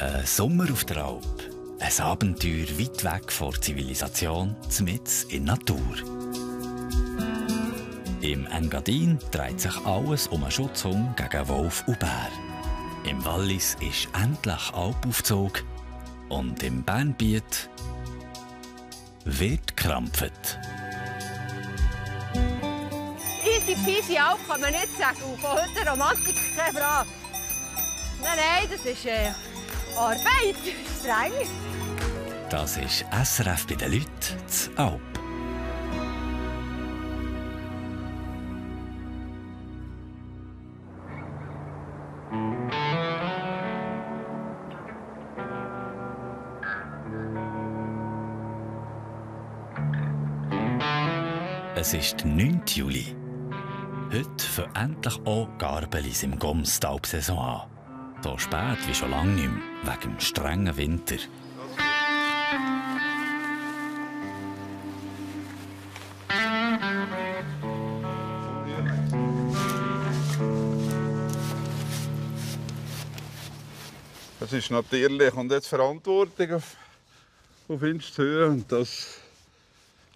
Ein Sommer auf der Alp. Ein Abenteuer weit weg von der Zivilisation, mitten in der Natur. Im Engadin dreht sich alles um einen Schutzhund gegen Wolf und Bär. Im Wallis ist endlich Alpaufzug und im Bernbiet wird gekrampft. Easy peasy Alp kann man nicht sagen. Und von heute Romantik keine Frage. Nein, das ist Arbeit, streng. Das ist SRF bei den Leuten zu Alp. Es ist der 9. Juli. Heute fangen endlich auch Garbelis im Goms die Alpsaison an. So spät wie schon lange nicht mehr, wegen dem strengen Winter. Das ist natürlich und jetzt Verantwortung auf Innsthöhe und das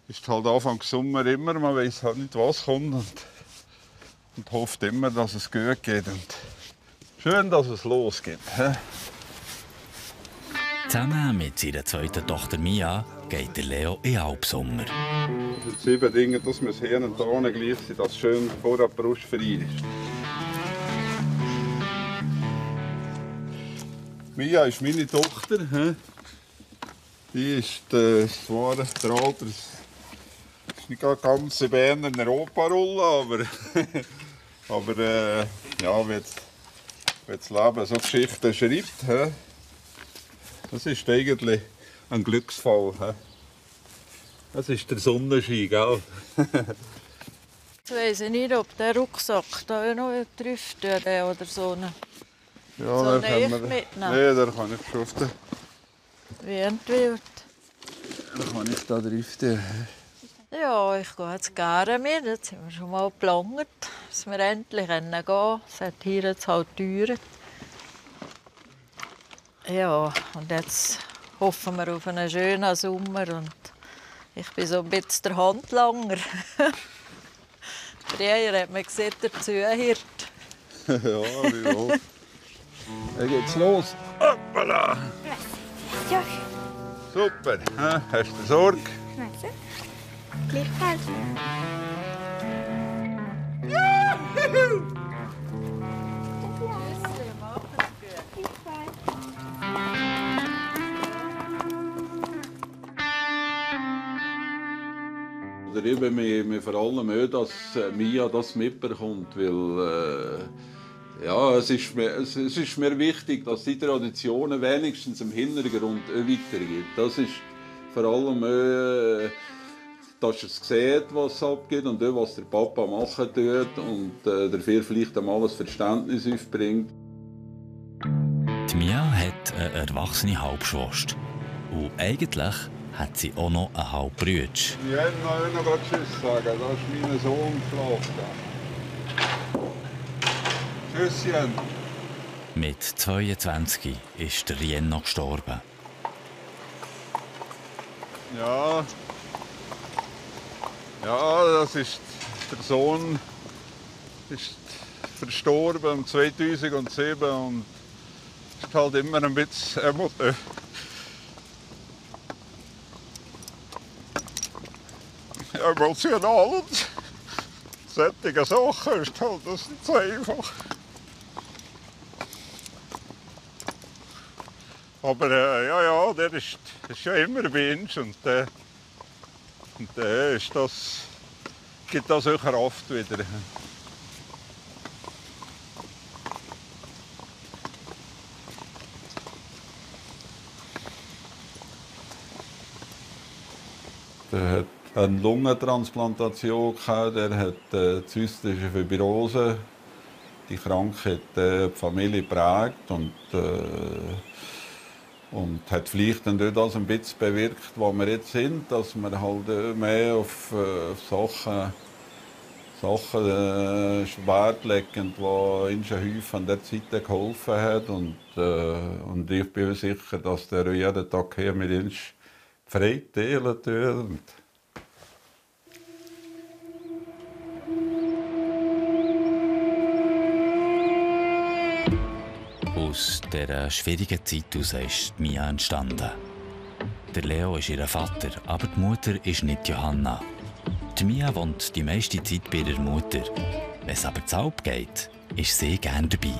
ist halt Anfang Sommer immer. Man weiß halt nicht, was kommt und hofft immer, dass es gut geht. Und schön, dass es losgeht. Zusammen mit seiner zweiten Tochter Mia geht der Leo in Alpsommer. Die 7 Dinge, dass wir es hier und da gleich sind, dass es schön vor der Brust frei ist. Mia ist meine Tochter. Die ist zwar der Alter, ist nicht ganz in Bern in Europarolle, aber ja, wie das Leben so Geschichten schreibt, das ist eigentlich ein Glücksfall. Das ist der Sonnenschein, gell? Jetzt weiss ich nicht, ob der Rucksack da noch trifft oder so. Ja, so kann man, mitnehmen. nee, da kann ich schon. Wie entwickelt. Da kann ich da driften. Ja, ich gehe jetzt gerne mit. Jetzt sind wir schon mal gelangt, dass wir endlich gehen können. Es hat hier jetzt halt gedauert. Ja, und jetzt hoffen wir auf einen schönen Sommer. Und ich bin so ein bisschen der Handlanger. Früher hat man gesehen, der Zuhirt. Ja, wie wohl. Dann geht's los. Hoppala! Ja, Super. Hast du Sorge? schmeißen. Gleichfalls. Oder eben mir vor allem auch, dass Mia das mitbekommt, weil ja, es ist mir wichtig, dass die Traditionen wenigstens im Hintergrund weitergehen. Das ist vor allem dass er sieht, was abgeht und auch, was der Papa machen tut und dafür vielleicht einmal ein Verständnis aufbringt. Die Mia hat eine erwachsene Halbschwester. Und eigentlich hat sie auch noch einen Halbbruder. Ich wollte noch gerade Tschüss sagen, da ist mein Sohn geschlafen. Tschüsschen. Mit 22 ist der Rienno gestorben. Ja. Ja, das ist der Sohn ist verstorben 2007 und ist halt immer ein bisschen emotional und solche Sachen ist halt das nicht so einfach. Aber ja, der ist ja immer bei uns und ist das, gibt das auch Kraft wieder. Der hat eine Lungentransplantation gehabt, der hat zystische Fibrose. Die Krankheit die Familie prägt und hat vielleicht dann dort das ein bisschen bewirkt, wo wir jetzt sind, dass wir halt mehr auf Sachen Sachen schwertlegend, die Inschenhäufen an der Zeit geholfen hat. Und ich bin sicher, dass der jeden Tag hier mit uns frei teilen tut. Aus dieser schwierigen Zeit heraus ist Mia entstanden. Der Leo ist ihr Vater, aber die Mutter ist nicht Johanna. Die Mia wohnt die meiste Zeit bei ihrer Mutter. Wenn es aber zu Alp geht, ist sie gerne dabei.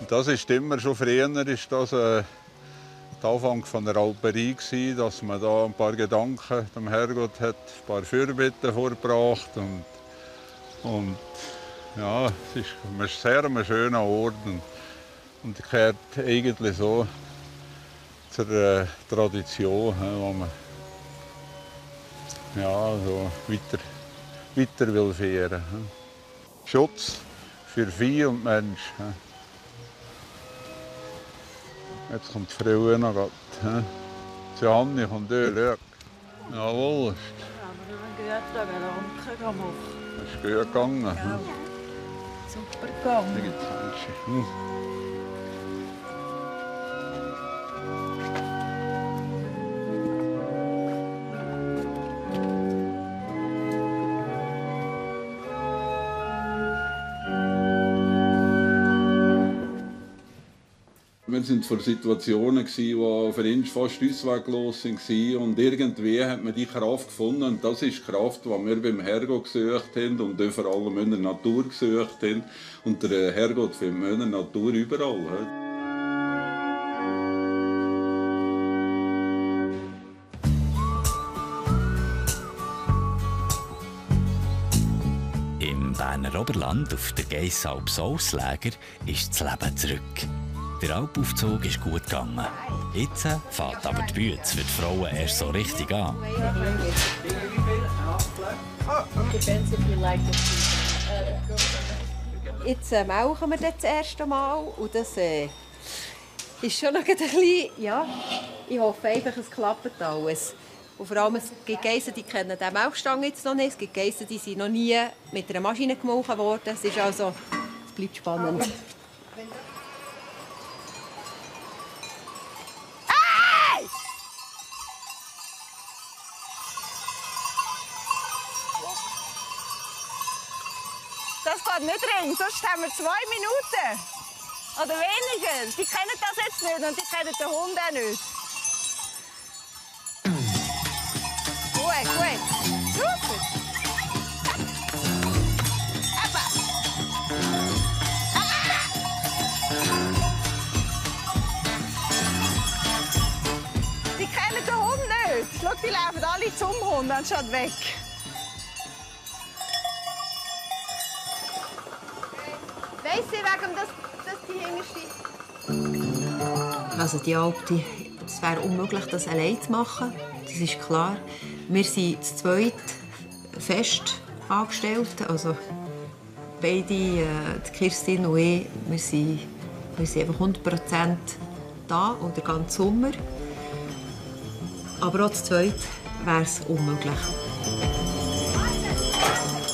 Das ist immer schon früher, ist das der Anfang von der Alperie gewesen, dass man da ein paar Gedanken dem Herrgott hat, ein paar Fürbitte vorgebracht und ja, es ist ein sehr schöner Ort und gehört eigentlich so zur Tradition, wo man ja, so weiter will führen. Schutz für Vieh und Mensch. Jetzt kommt die Frau noch gerade. Die Johanni kommt hier, schau. Jawohl. Aber wir gehen machen. Das ist gut gegangen. Ja. Super gegangen. Wir waren vor Situationen, die für uns fast ausweglos waren. Und irgendwie hat man die Kraft gefunden. Und das ist die Kraft, die wir beim Herrgott gesucht haben und vor allem in der Natur gesucht haben. Und der Herrgott findet man in der Natur überall. Im Berner Oberland auf der Geissalp-Sauslager ist das Leben zurück. Der Alpaufzug ist gut gegangen. Jetzt fährt aber die Bühne für die Frauen erst so richtig an. Jetzt melken wir das erste Mal und das ist schon noch ein bisschen, ja, ich hoffe einfach, es klappt alles. Und vor allem, es gibt Geissen, die kennen diese Melkstange jetzt noch nicht, es gibt Geissen, die sind noch nie mit einer Maschine gemolken worden. Es ist also, es bleibt spannend. Das geht nicht rein, sonst haben wir 2 Minuten. Oder weniger. Die kennen das jetzt nicht und die kennen den Hund auch nicht. Gut. Super. Eben. Die kennen den Hund nicht. Schau, die laufen alle zum Hund anstatt weg. Weiss ich, wegen dass die hintersteht? Also die Alp, es wäre unmöglich, das allein zu machen. Das ist klar. Wir sind zu zweit fest angestellt. Also beide, die Kirstin und ich, wir sind einfach 100% da und den ganzen Sommer. Aber auch zu zweit wäre es unmöglich.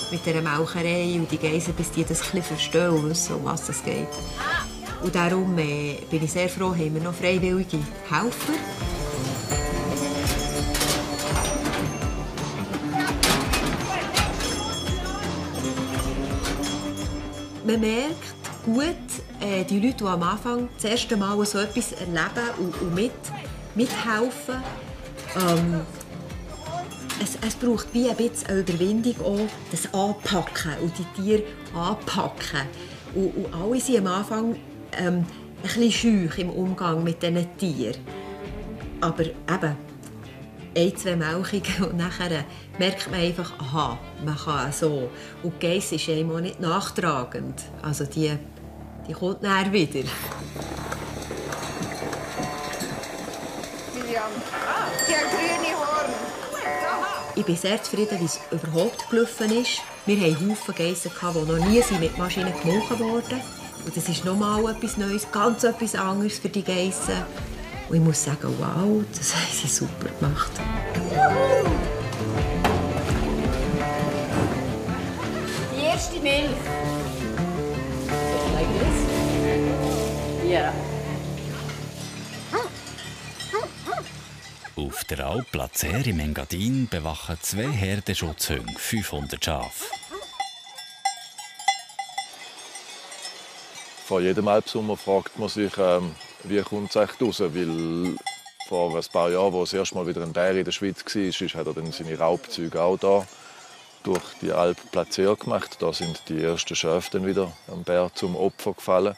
Mit dieser Melkerei und die Geissen, bis die das ein bisschen verstehen und wissen, um was es geht. Und darum bin ich sehr froh, haben wir noch freiwillige Helfer. Man merkt gut, die Leute, die am Anfang das erste Mal so etwas erleben und mithelfen, es braucht wie ein bisschen eine Überwindung, auch das Anpacken und die Tiere anpacken. Und alle sind am Anfang ein bisschen scheu im Umgang mit diesen Tieren. Aber eben, 1-2 Melkungen und nachher merkt man einfach, aha, man kann so. Und die Geiss ist einem auch nicht nachtragend. Also die kommt nachher wieder. Miriam, die hat grüne Haare. Aha. Ich bin sehr zufrieden, wie es überhaupt gelaufen ist. Wir hatten Haufen Geissen, die noch nie mit Maschinen gemolken wurden. Und das ist nochmal etwas Neues, ganz etwas anderes für die Geissen. Und ich muss sagen, wow, das haben sie super gemacht. Die erste Milch. Ja. Auf der Alp Placer im Engadin bewachen 2 Herdenschutzhunde 500 Schafe. Vor jedem Alpsommer fragt man sich, wie kommt es echt raus? Weil vor ein paar Jahren, als das erste Mal wieder ein Bär in der Schweiz war, hat er dann seine Raubzüge auch da durch die Alp Placer gemacht. Da sind die ersten Schafe dann wieder am Bär zum Opfer gefallen.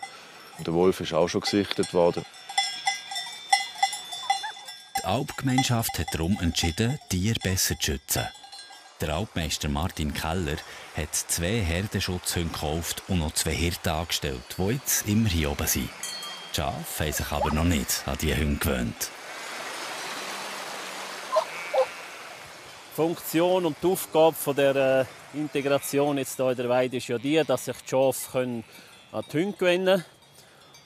Und der Wolf ist auch schon gesichtet worden. Die Alpgemeinschaft hat darum entschieden, Tiere besser zu schützen. Der Alpmeister Martin Keller hat 2 Herdenschutzhunde gekauft und noch 2 Hirten angestellt, die jetzt immer hier oben sind. Die Schafe haben sich aber noch nicht an diese Hunde gewöhnt. Die Funktion und die Aufgabe von der Integration jetzt hier in der Weide ist ja die, dass sich die Schafe an die Hunde gewöhnen können.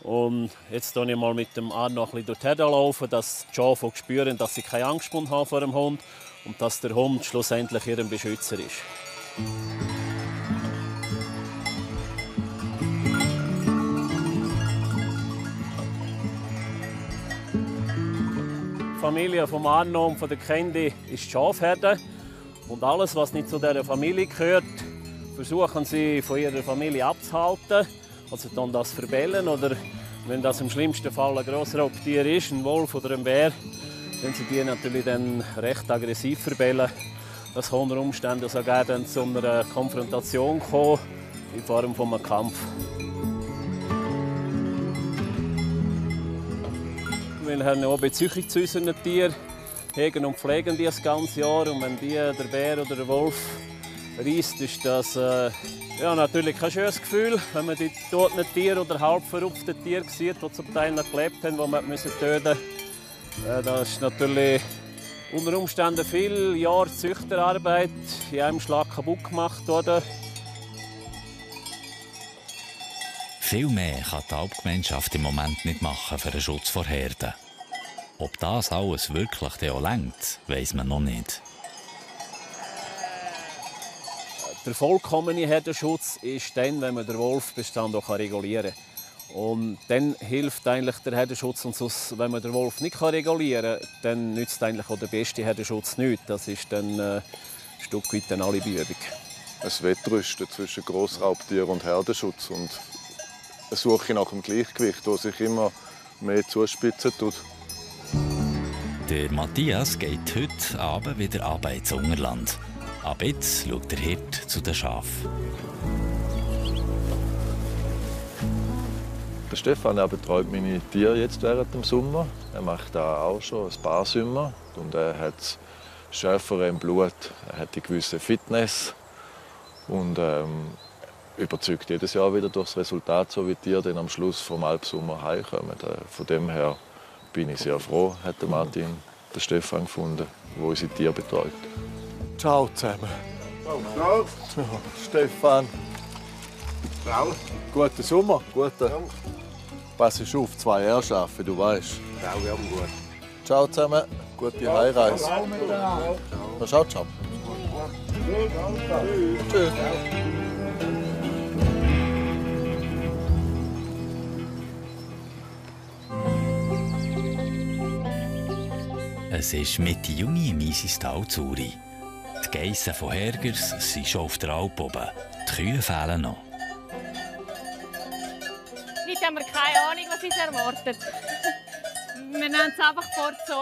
Und jetzt laufe ich mal mit dem Arno noch ein bisschen durch die Herde laufen, dass die Schafe auch spüren, dass sie keine Angst haben vor dem Hund und dass der Hund schlussendlich ihr Beschützer ist. Die Familie von Arno und von der Candy ist die Schafherde. Und alles, was nicht zu dieser Familie gehört, versuchen sie von ihrer Familie abzuhalten. Also dann das verbellen oder wenn das im schlimmsten Fall ein Grossraubtier ist, ein Wolf oder ein Bär, dann sind die natürlich dann recht aggressiv verbellen. Das kann unter Umständen sogar dann zu einer Konfrontation kommen, in Form von einem Kampf. Wir haben auch Beziehung zu unseren Tieren, hegen und pflegen die das ganze Jahr. Und wenn der Bär oder der Wolf reisst, ist das natürlich kein schönes Gefühl, wenn man die toten Tiere oder halb verrupften Tiere sieht, die zum Teil noch gelebt haben, die man töten musste. Das ist natürlich unter Umständen viele Jahre Züchterarbeit in einem Schlag kaputt gemacht worden. Viel mehr kann die Alpgemeinschaft im Moment nicht machen für den Schutz vor Herden. Ob das alles wirklich auch reicht, weiss man noch nicht. Der vollkommene Herdenschutz ist dann, wenn man den Wolfbestand auch regulieren kann. Und dann hilft eigentlich der Herdenschutz. Und sonst, wenn man den Wolf nicht regulieren kann, dann nützt eigentlich auch der beste Herdenschutz nichts. Das ist dann ein Stück weit eine Alibi-Übung. Ein Wettrüsten zwischen Grossraubtier und Herdenschutz und eine Suche nach dem Gleichgewicht, das sich immer mehr zuspitzen tut. Der Matthias geht heute Abend wieder ab ins Ungerland. Ab jetzt schaut der Hirt zu den Schafen. Der Stefan betreut meine Tiere jetzt während dem Sommer. Er macht das auch schon ein paar Sommer. Und er hat Schäfer im Blut, er hat eine gewisse Fitness und überzeugt jedes Jahr wieder durch das Resultat, so wie die Tiere dann am Schluss vom Alpsommer heimkommen. Von dem her bin ich sehr froh, hat Martin den Stefan gefunden, der unsere Tiere betreut. Ciao zusammen. Ciao. Stefan. Ciao. Guten Sommer. Guten. Pass auf, 2 Herrschaften, du weißt. Ciao, wir haben gut. Ciao zusammen. Gute Heimreise. Ciao, ciao. Tschüss. Es ist Mitte Juni im Eisistal Zuri. Die Geissen von Hergers sind schon auf der Alp oben. Die Kühe fehlen noch. Heute haben wir keine Ahnung, was uns erwartet. Wir nehmen es einfach vorzu.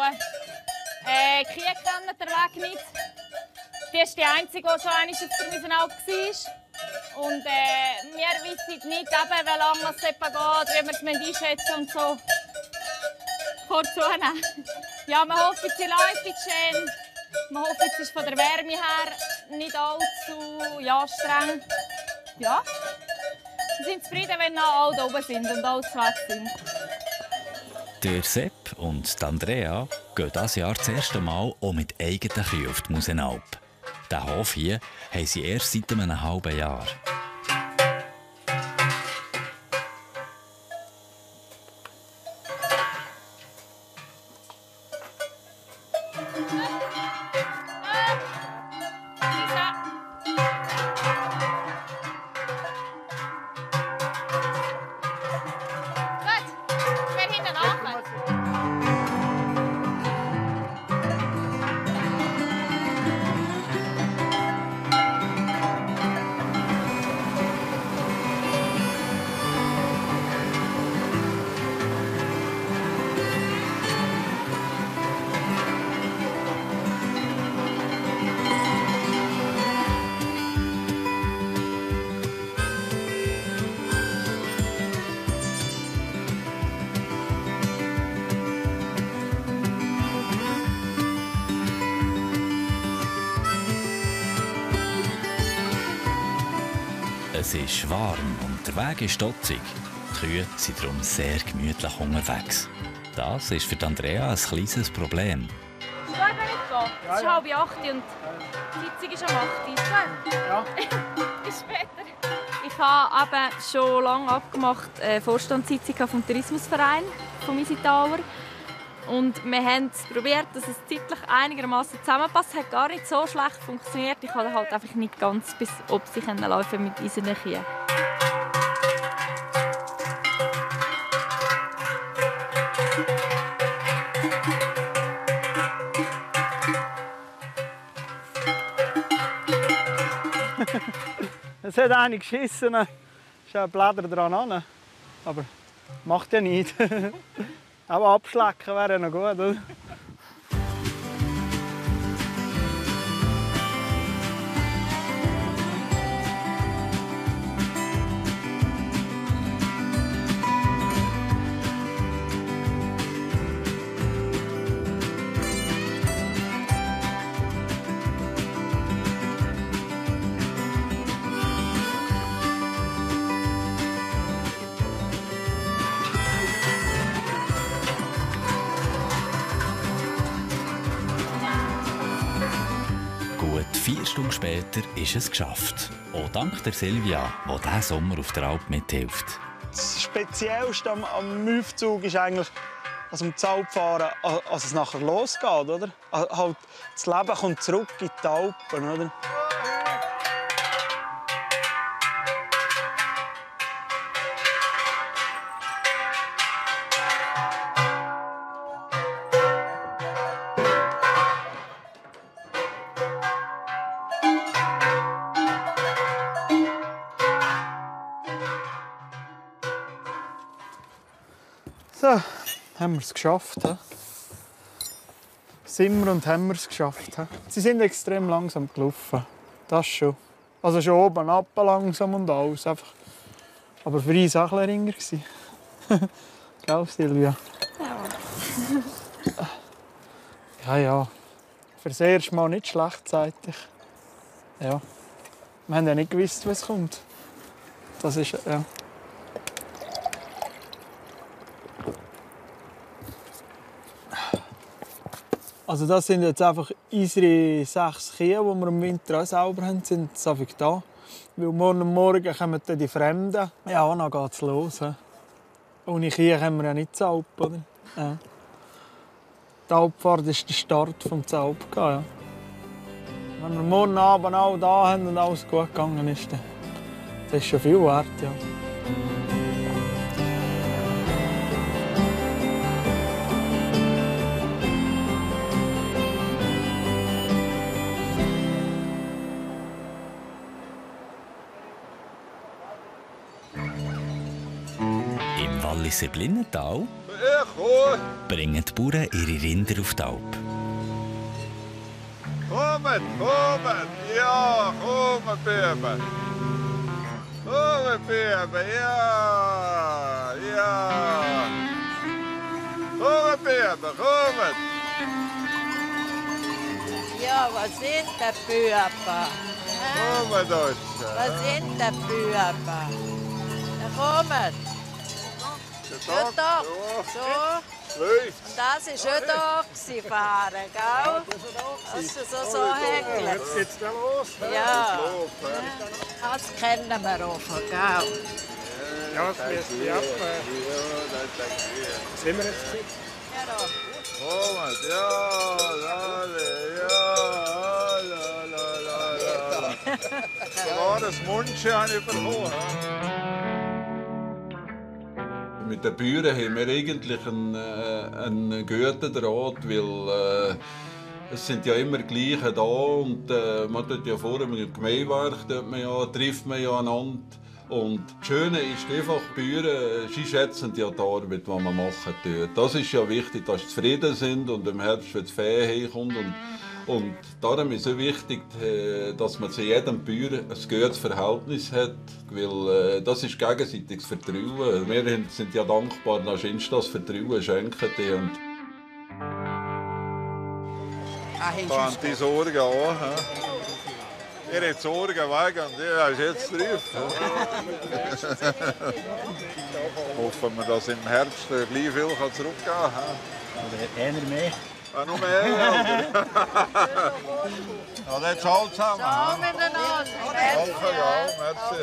Die Kühe kennen den Weg nicht. Die ist die einzige, die schon einmal auf der Wiesenalp war. Und wir wissen nicht, wie lange es geht, wie wir es einschätzen und so. Vorzunehmen. Ja, wir hoffen, sie läuft schön. Wir hoffen, es ist von der Wärme her nicht allzu streng. Ja, wir sind zufrieden, wenn noch alle oben sind und alle weg sind. Der Sepp und Andrea gehen dieses Jahr das erste Mal auch mit eigenen Kühen auf die Musenalp. Den Hof hier haben sie erst seit einem halben Jahr. Es ist warm und der Weg ist stotzig. Die Kühe sind darum sehr gemütlich unterwegs. Das ist für Andrea ein kleines Problem. Es ist 7:30 und die Sitzung ist um 8 Uhr. Ja. Bis später. Ich habe eben schon lange abgemacht, eine Vorstandssitzung vom Tourismusverein von Isitauer. Und wir haben probiert, dass es zeitlich einigermaßen zusammenpasst. Es hat gar nicht so schlecht funktioniert. Ich konnte halt einfach nicht ganz bis ob sie laufen mit unseren Kühen. Es hat eine geschissen, es ist ein Blätter dran an, aber macht ja nichts. Aber abschlecken wäre ja noch gut, oder? Gut 4 Stunden später ist es geschafft. Auch dank der Silvia, die diesen Sommer auf der Alp mithilft. Das Speziellste am Aufzug ist eigentlich, also im Alpfahren, als es nachher losgeht, oder? Halt, das Leben kommt zurück in die Alpen, oder? So, haben wir es geschafft. Sind wir und haben wir es geschafft. Sie sind extrem langsam gelaufen. Das schon. Also schon oben ab langsam und alles. Einfach. Aber für uns auch ein bisschen ringer. Gell, Silvia? Ja. Ja. Für das erste Mal nicht schlecht, sagte ich. Ja. Wir haben ja nicht gewusst, was kommt. Das ist, ja. Also das sind jetzt einfach unsere 6 Kühe, die wir im Winter auch selber haben, sind jetzt einfach da. Weil morgen kommen dann die Fremden. Ja, dann geht es los. Ohne Kühe können wir ja nicht zur Alp, oder? Ja. Die Alpfahrt ist der Start vom Alp. Ja. Wenn wir morgen Abend auch da haben und alles gut gegangen ist, dann das ist schon viel wert. Ja. Im Walliser Blinnental bringen die Bauern ihre Rinder auf die Alp. Kommt, ja, kommt, Beben. Kommt, Beben, ja, ja. Kommt, Beben, kommt. Ja, was sind der Büber? Kommt, Deutsche. Was sind der Büber? Kommt. Ja, doch. So. Läuft. Und das war schon da fahren, gell? Das ist so hängelig. Jetzt geht's da los. Ja. Das kennen wir auch, gell? Ja, das müsste ich ab. Sind wir jetzt gewesen? Ja, da. Moment, ja, la. Sogar das Mundchen habe ich bekommen. Mit den Bäueren haben wir eigentlich einen guten Draht, weil es sind ja immer gleiche da und man tut ja vor dem Gemeinwerk trifft man ja einander. Und das Schöne ist einfach, die Bauern, sie schätzen ja die Arbeit, die man machen tut. Das ist ja wichtig, dass sie zufrieden sind und im Herbst, wenn die Fee heimkommt. Und darum ist es wichtig, dass man zu jedem Bauern ein gutes Verhältnis hat, weil das ist gegenseitiges Vertrauen. Wir sind ja dankbar, dass uns das Vertrauen schenken. Da haben die Sorgen auch. Ihr habt Sorgen weg und ihr habt jetzt drauf. Hoffen wir, dass im Herbst gleich viel zurückgehen kann. Oder eher mehr. Ja, noch mehr, oder? Ja, dann ciao zusammen. Ciao miteinander. Danke, ja, merci.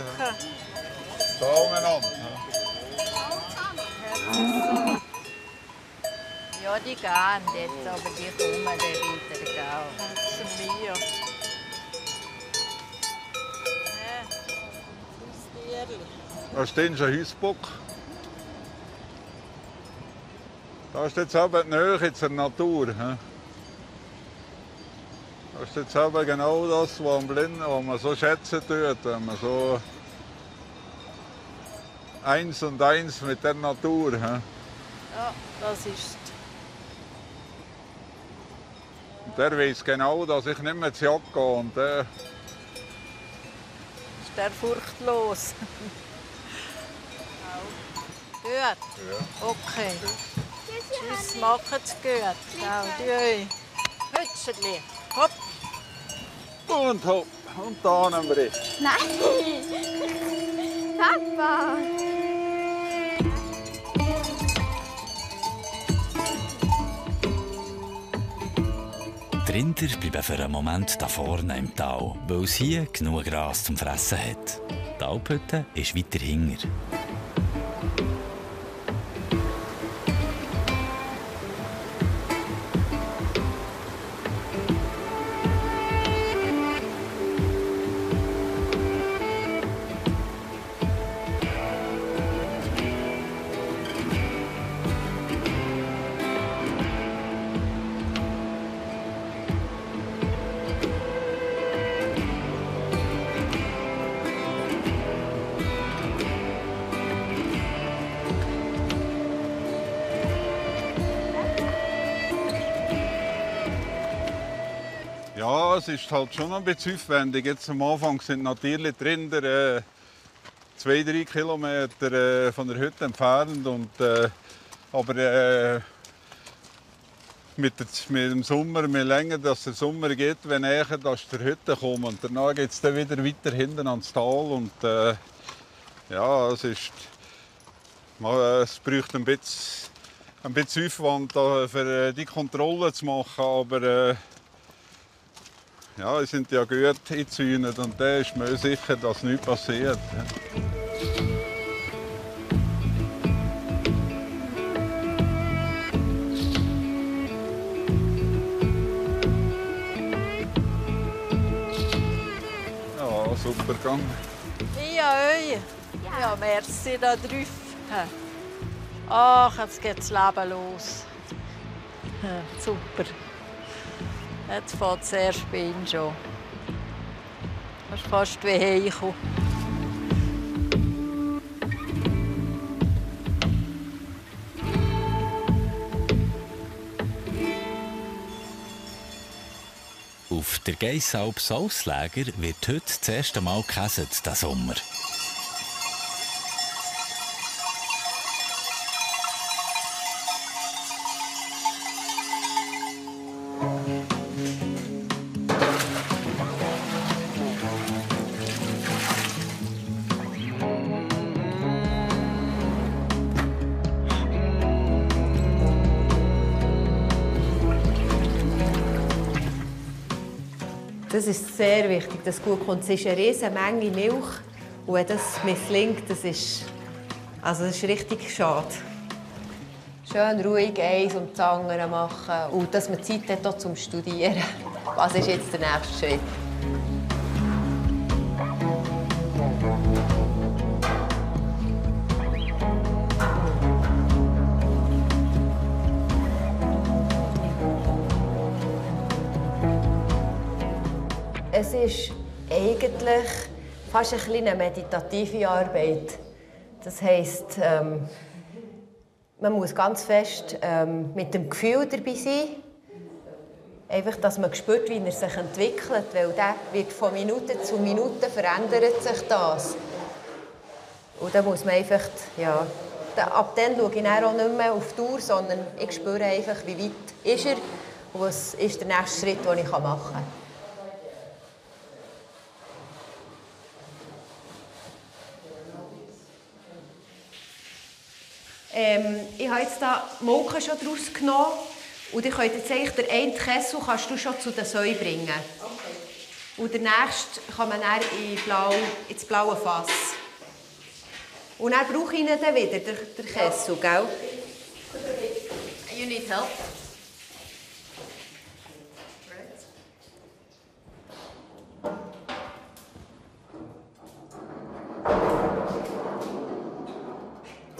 Ciao miteinander. Ja, die gehen jetzt, aber die kommen dann wieder, gell? Zu mir. Da steht schon ein Hausbock. Da ist jetzt aber die Nähe zur Natur. Das ist jetzt aber genau das, was man so schätzen tut, wenn man so eins und eins mit der Natur. Ja, das ist. Und der weiß genau, dass ich nicht mehr zur Jagd gehe. Und der Ist der furchtlos? Gut. Ja. Okay. Tschüss, macht's gut. Ciao. Hütscheli. Hopp. Und hopp. Und da nehmen wir ihn. Nein! Papa! Die Rinder bleiben für einen Moment da vorne im Tal, weil es hier genug Gras zum Fressen hat. Die Alphütte ist weiter hinten. Ja, es ist halt schon ein bisschen aufwendig. Jetzt am Anfang sind natürlich die Rinder 2-3 Kilometer von der Hütte entfernt. Aber mit dem Sommer, je länger dass der Sommer geht, wenn näher dass der Hütte kommt. Und danach geht es dann wieder weiter hinten ans Tal. Und ja, es braucht ein bisschen Aufwand für die Kontrolle zu machen. Aber ja, wir sind ja gut eingezäunt und da ist mir sicher, dass nichts passiert. Ja, super gegangen. Ja, euch. Ja, merci da drauf. Ach, jetzt geht das Leben los. Super. Jetzt fängt es erst bei Ihnen schon. Das ist fast wie heimkommen. Auf der Geissalp Salzläger wird heute das erste Mal gekäset diesen Sommer. Das ist sehr wichtig, dass es gut kommt. Es ist eine riesige Menge Milch. Und wenn das misslingt, das ist richtig schade. Schön ruhig eins und das andere machen. Und dass man Zeit hat auch zum Studieren. Was ist jetzt der nächste Schritt? Es ist eigentlich fast ein bisschen eine meditative Arbeit. Das heisst, man muss ganz fest mit dem Gefühl dabei sein. Einfach, dass man spürt, wie er sich entwickelt. Weil der wird von Minute zu Minute verändert sich das. Und dann muss man einfach, ja, ab dann schaue ich dann auch nicht mehr auf die Uhr, sondern ich spüre einfach, wie weit ist er und was ist der nächste Schritt, den ich machen kann. Ich habe jetzt hier Molken schon daraus genommen und ich könnte jetzt eigentlich den einen Kessel kannst du schon zu den Säuen bringen. Okay. Und den nächsten kann man dann ins blaue Fass. Und dann brauche ich ihn dann wieder, den Kessel, gell? You need help?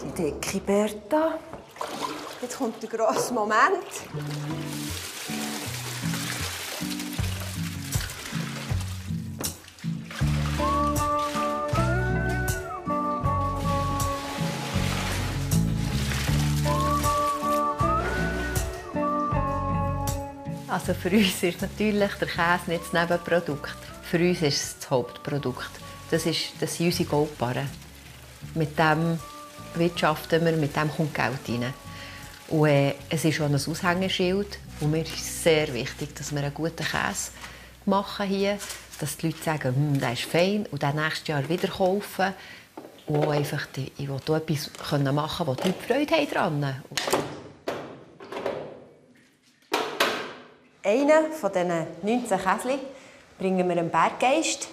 Die dicke Berta. Jetzt kommt der grosse Moment. Also für uns ist natürlich der Käse nicht das Nebenprodukt. Für uns ist es das Hauptprodukt. Das sind unsere Goldbarren. Mit dem wirtschaften wir, mit dem kommt Geld rein. Und es ist auch ein Aushängeschild. Und mir ist sehr wichtig, dass wir einen guten Käse machen hier. Dass die Leute sagen, der ist fein und dann nächstes Jahr wieder kaufen. Und auch einfach, ich will auch etwas machen, wo die Leute Freude haben dran. Einen von diesen 19 Käsli bringen wir dem Berggeist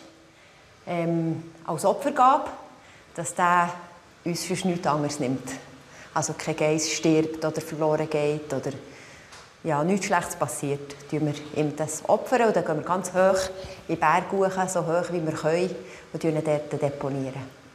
als Opfergabe, dass der uns für nichts anderes nimmt. Also kein Geist stirbt oder verloren geht oder ja, nichts Schlechtes passiert. Tun wir ihm das opfern und dann gehen wir ganz hoch in den Berg hoch, so hoch wie wir können, und ihn dort deponieren.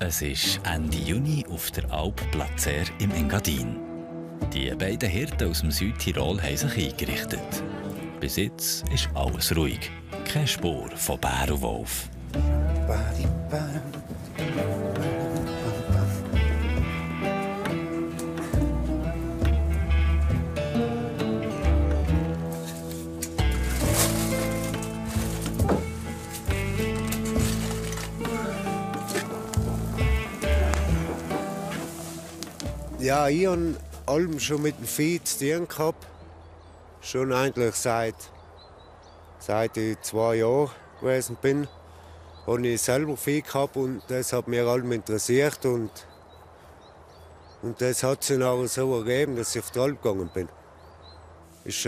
Es ist Ende Juni auf der Alp Placer im Engadin. Die beiden Hirten aus dem Südtirol haben sich eingerichtet. Bis jetzt ist alles ruhig. Keine Spur von Bär und Wolf. Ja, ich habe allem schon mit dem Vieh zu tun gehabt. Schon eigentlich seit ich 2 Jahren gewesen bin, habe ich selber Vieh gehabt und das hat mich allem interessiert. Und das hat sich auch so ergeben, dass ich auf die Alp gegangen bin. Ist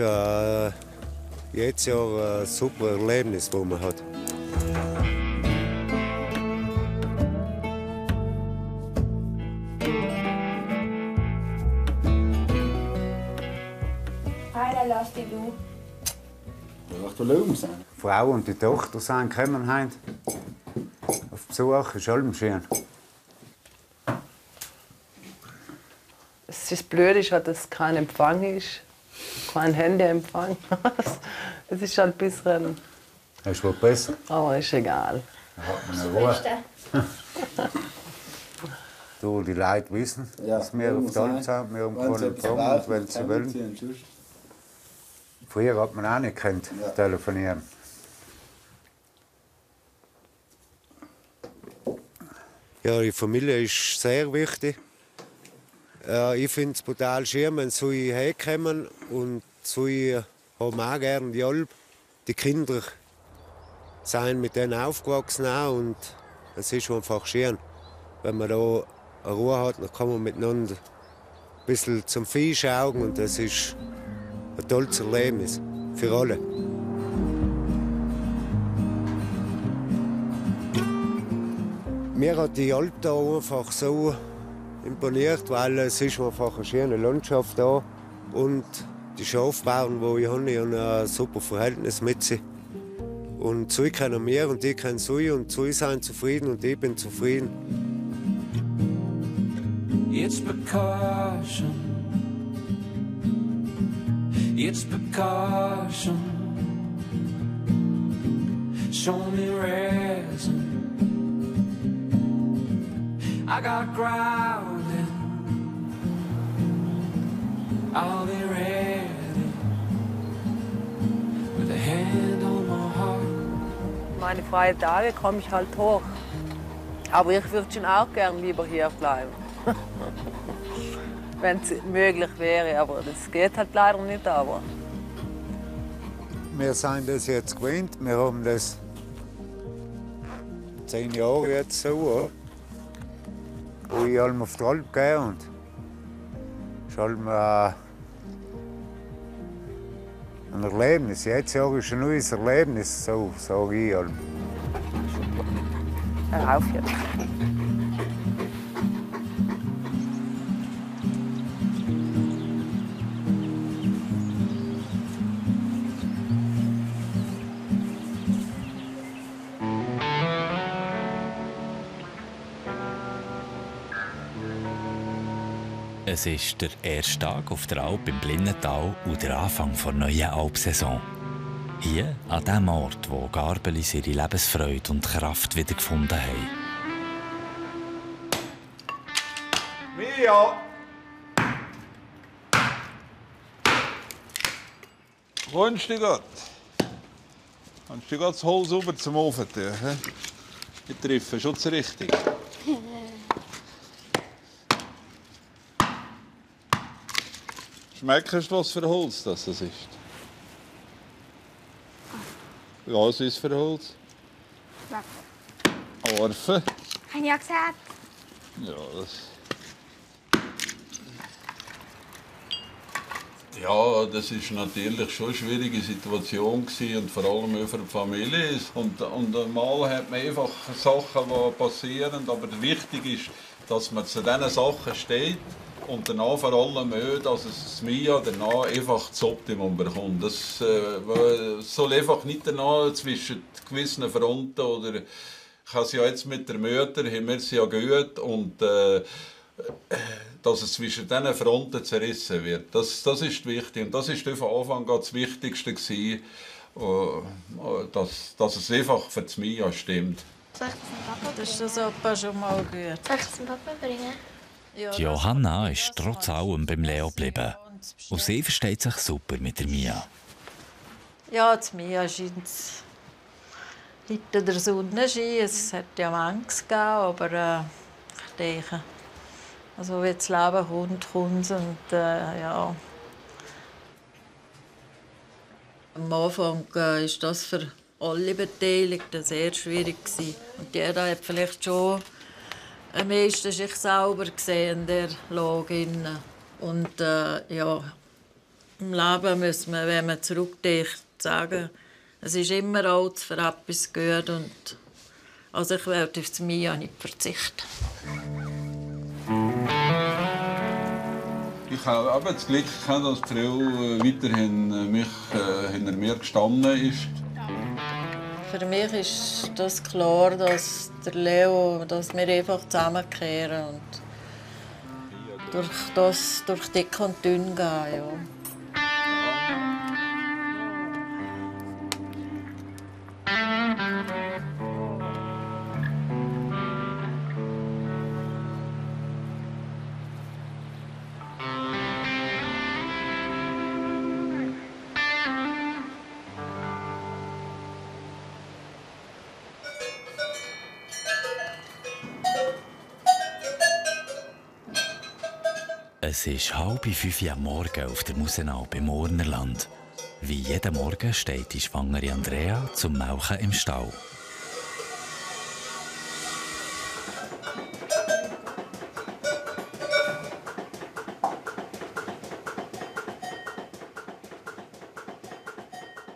jetzt ja ein super Erlebnis, das man hat. Lass dich du. Die Frau und die Tochter sind gekommen heute auf Besuch. Ist allem schön. Das Blöde ist halt, dass es kein Empfang ist. Kein Handyempfang. Das ist halt ein bisschen... Das ist wohl besser. Aber ist egal. Du, die Leute wissen, dass wir auf der Alp sind. Wir haben keinen Empfang, wenn sie wollen. Früher hat man auch nicht telefonieren. Ja, die Familie ist sehr wichtig. Ich finde es brutal schön, wenn sie herkommen und sie haben auch gerne die Alp. Die Kinder sind mit denen aufgewachsen auch, und es ist einfach schön. Wenn man da eine Ruhe hat, dann kann man miteinander ein bisschen zum Vieh schauen, und das ist ein tolles Erlebnis für alle. Mir hat die Alp da einfach so imponiert, weil es ist einfach eine schöne Landschaft da, und die Schafbauern, die ich habe, haben ein super Verhältnis mit sie. Und sie kennen mir und ich kenne sie, und sie sind zufrieden und ich bin zufrieden. It's precaution. It's precaution. Show me resin. I got grounding. I'll be ready with a hand on my heart. Meine freien Tage komme ich halt hoch. Aber ich würde schon auch gern lieber hier bleiben. Wenn es möglich wäre, aber das geht halt leider nicht. Aber wir sind das jetzt gewöhnt. Wir haben das 10 Jahre jetzt so, wo ich allem auf die Alp gehe, und es ist allem ein Erlebnis. Jetzt sage ich ein neues Erlebnis, so sage ich allem. Hör auf jetzt. Es ist der erste Tag auf der Alp im Blinnental und der Anfang der neuen Alpsaison. Hier, an dem Ort, wo Garbelis ihre Lebensfreude und Kraft wiedergefunden haben. Mia! Kannst du grad? Kannst du das Holz sauber zum Ofen tun? Ich treffe schon das Richtige. Schmeckst du, was für Holz das ist? Was ist für Holz? Arfe. Habe ich ja gesagt. Ja, das ist natürlich schon eine schwierige Situation gewesen, und vor allem auch für die Familie. Und mal hat man einfach Sachen, die passieren, aber wichtig ist, dass man zu diesen Sachen steht. Und danach vor allem auch, dass es Mia danach einfach das Optimum bekommt. Das soll einfach nicht danach zwischen gewissen Fronten, oder ich habe es ja jetzt mit der Mutter, haben wir es ja gut, und dass es zwischen diesen Fronten zerrissen wird. Das ist wichtig, und das war von Anfang an das Wichtigste gewesen, dass es einfach für das Mia stimmt. Soll ich das dem Papa bringen? Das ist das Opa schon mal gut. Soll ich das dem Papa bringen? Die Johanna ist trotz allem beim Leo geblieben. Und sie versteht sich super mit der Mia. Ja, die Mia scheint hinter der Sonnenschein. Es hat ja manches gegeben, aber ich denke, also wie das Leben kommt es. Und ja. Am Anfang war das für alle Beteiligten sehr schwierig. Und jeder hat vielleicht schon am meisten sich selber gesehen in der Lage. Und ja, im Leben muss man, wenn man zurückdenkt, sagen, es ist immer alles für etwas gut. Und also ich werde auf das Mia nicht verzichten. Ich habe aber das Glück gehabt, dass die Frau weiterhin hinter mir gestanden ist. Für mich ist das klar, dass der Leo, dass wir einfach zusammenkehren und durch dick und dünn gehen. Ja. Es ist 4:30 am Morgen auf der Musenalp im Urnerland. Wie jeden Morgen steht die schwangere Andrea zum Melken im Stall.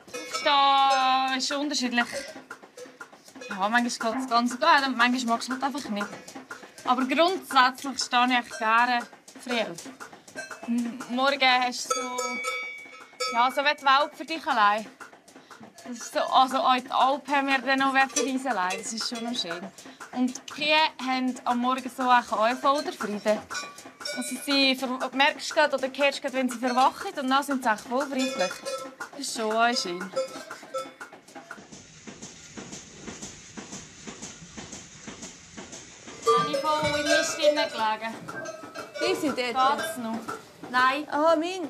Aufstehen ist unterschiedlich. Ja, manchmal geht es ganz gut, manchmal mag ich es halt einfach nicht. Aber grundsätzlich stehe ich gerne früh. Morgen hast du so wie die Welt für dich allein. Das ist so, also auch die Alpen haben wir dann noch für uns allein. Das ist schon noch schön. Und die Kühe haben am Morgen so auch voll den Frieden. Also sie merkst du oder hörst du, wenn sie verwachen und dann sind sie echt voll friedlich. Das ist schon auch schön. Ich bin voll in Mist gelegen. Die sind dort? Geht's noch? Nein. Ah, mein.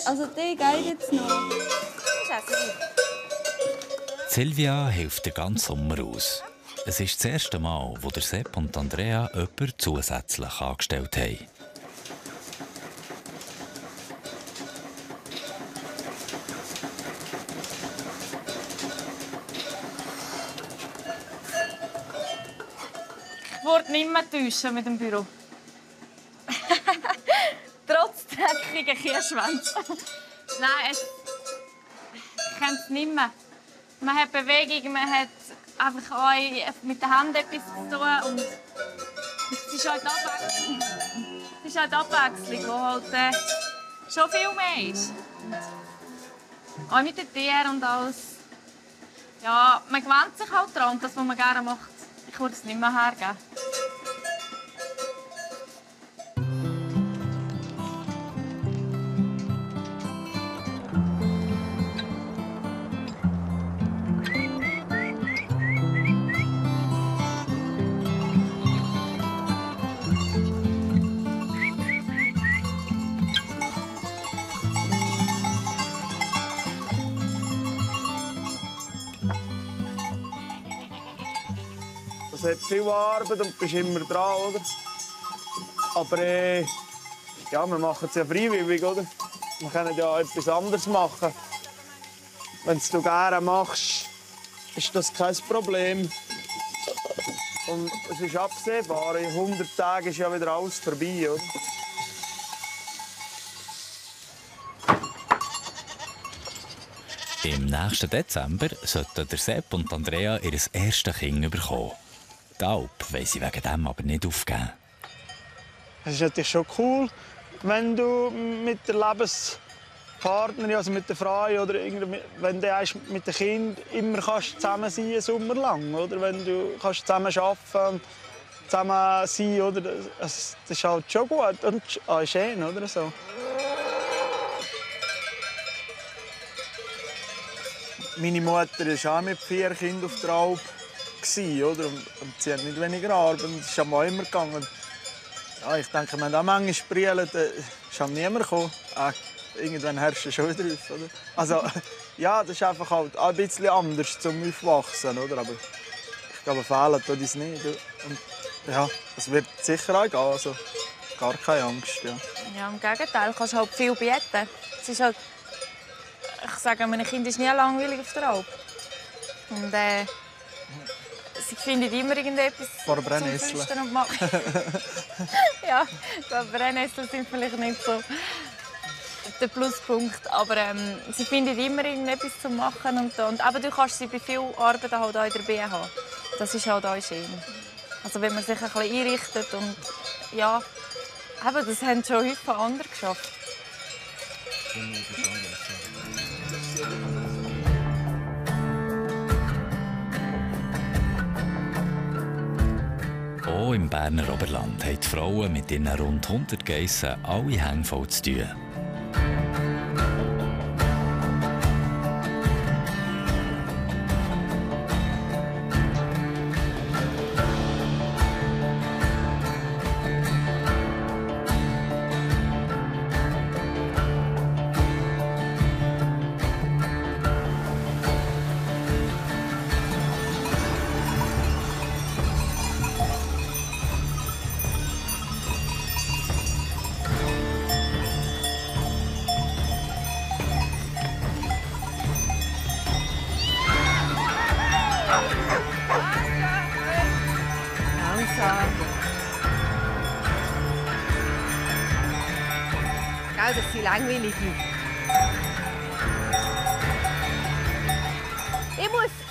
Also die geht jetzt noch. Das ist auch Silvia hilft den ganzen Sommer aus. Es ist das erste Mal, wo der Sepp und Andrea jemanden zusätzlich angestellt haben. Ich wurde nicht mehr täuschen mit dem Büro. Trotz dreckigen Kirschwänze. Nein, ich kann es nicht mehr. Man hat Bewegung, man hat einfach auch mit den Händen etwas zu tun. Und es ist halt Abwechslung. Es ist halt Abwechslung, die halt schon viel mehr ist. Und auch mit den Tieren und alles. Ja, man gewöhnt sich halt daran, das, was man gerne macht. Ich würde es nicht mehr hergeben. Es hat viel Arbeit und du bist immer dran, oder? Aber ja, wir machen es ja freiwillig, oder? Wir können ja etwas anderes machen. Wenn du es gerne machst, ist das kein Problem. Und es ist absehbar, in 100 Tagen ist ja wieder alles vorbei, oder? Im nächsten Dezember sollten der Sepp und Andrea ihr erstes Kind bekommen. Die Alp wollen sie wegen dem aber nicht aufgeben. Es ist natürlich schon cool, wenn du mit der Lebenspartnerin, also mit der Frau oder wenn du mit dem Kind immer zusammen sein kannst, Sommer lang, oder? Wenn du zusammen arbeiten und zusammen sein, oder? Das ist halt schon gut und auch schön, oder so. Meine Mutter war auch mit 4 Kindern auf der Alp. Oder? Und sie hat nicht weniger Arbeit. Es ist am immer gegangen. Ja, ich denke, wenn da manchmal brüllen, ist auch niemand gekommen. Irgendwann herrscht es schon wieder auf. Oder? Also, ja, das ist einfach halt ein bisschen anders zum Aufwachsen. Oder? Aber ich glaube, fehlen tut es nicht. Und, ja, es wird sicher auch gehen. Also, gar keine Angst. Ja. Ja, im Gegenteil, du kannst halt viel bieten. Es ist halt, ich sage, meine Kind ist nie langweilig auf der Alp. Und, sie finden immer irgendetwas zum Flüstern und machen. Ja, Brennnesseln sind vielleicht nicht so der Pluspunkt, aber sie finden immer irgendetwas zu machen. Aber du kannst sie bei viel Arbeit halt auch dabei haben. Das ist halt auch schön. Also wenn man sich ein bisschen einrichtet und ja, eben, das haben schon häufig andere geschafft. Auch im Berner Oberland haben die Frauen mit ihren rund 100 Geissen alle Hände voll zu tun. Gell, das sind langweilige.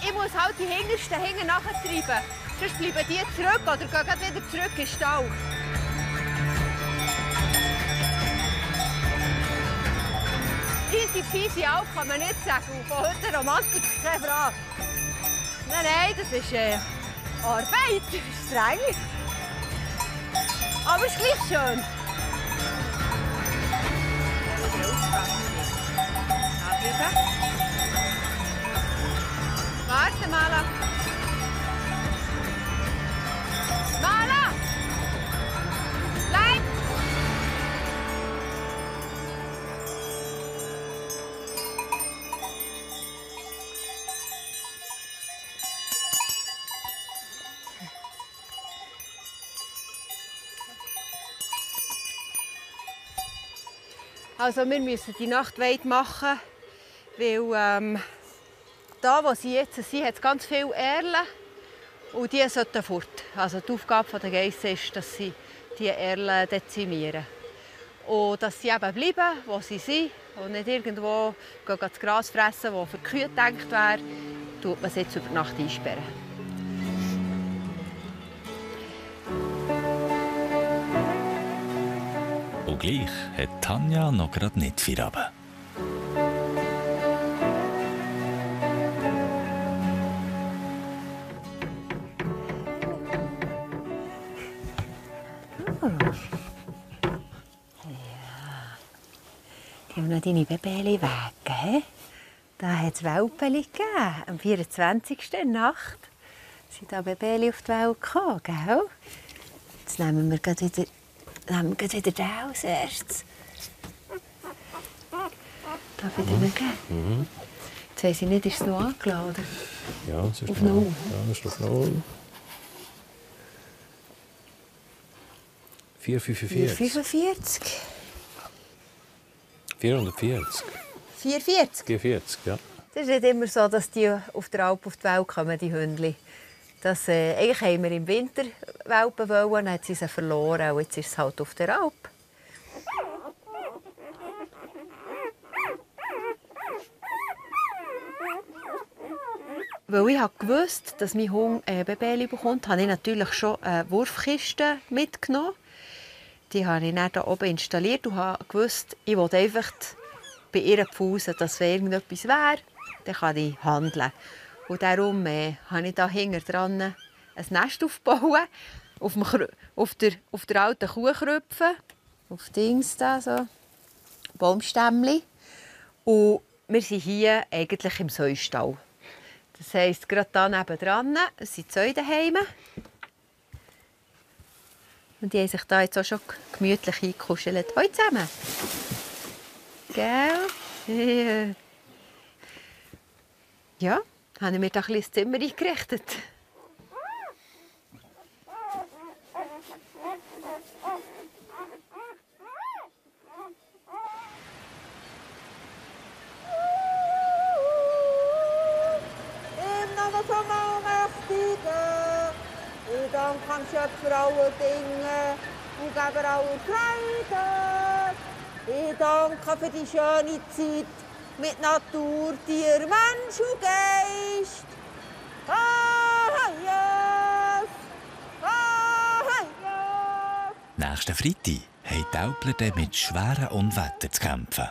Ich muss halt die Hintersten hinten nachtreiben. Sonst bleiben die zurück oder gehen wieder zurück in den Stall. Easy peasy auch kann man nicht sagen. Und von heute Romantik keine Frage. Nein, das ist Arbeit. Das ist streng. Aber es ist gleich schön. Warte, Mala. Mala! Bleib! Also wir müssen die Nacht weit machen, weil da, wo sie jetzt sind, hat es ganz viele Erlen und die sollten fort. Also die Aufgabe der Geissen ist, dass sie die Erlen dezimieren. Und dass sie eben bleiben, wo sie sind und nicht irgendwo das Gras fressen, das für die Kühe gedacht wäre, tut man sie jetzt über die Nacht einsperren. Und gleich hat Tanja noch gerade nicht Feierabend. Die haben noch deine Babeli weg. Da hat es Welpen gegeben. Am 24. Nacht sind da Babeli auf die Welt gekommen. Gell? Jetzt nehmen wir gleich wieder den als erstes. Darf ich dir geben? Jetzt weiss ich nicht, ist es noch angeladen? Ja, es ist auf Null. Ja, es ist auf Null. 445. 440. 440? 440, ja. Es ist nicht immer so, dass die auf der Alp auf die Welt kommen, die Hündchen. Eigentlich haben wir im Winter Welpen wollen, dann hat sie verloren. Und jetzt ist es halt auf der Alp. Weil ich wusste, dass mein Hund Babeli bekommt, habe ich natürlich schon eine Wurfkiste mitgenommen. Die habe ich dann hier oben installiert und habe gewusst, ich will einfach bei ihr Pfause, dass wenn irgendetwas wäre, dann kann ich handeln. Und darum habe ich da hinten dran ein Nest aufgebaut, auf der alten Kuhkrüpfe, auf Dings da, so Baumstämmchen. Und wir sind hier eigentlich im Säustall. Das heisst, gerade hier nebendran sind zwei daheim. Und die haben sich da jetzt auch schon gemütlich eingekuschelt. Hallo zusammen! Gell? Ja, haben wir da ein bisschen das Zimmer eingerichtet. Im Namen vom Allmächtigen, ich danke dem Schöpfer aller Dinge und Geber aller Freude. Ich danke für die schöne Zeit mit Natur, Tier, Mensch und Geist. Nächsten Freitag haben die Älpler mit schweren Unwetter zu kämpfen.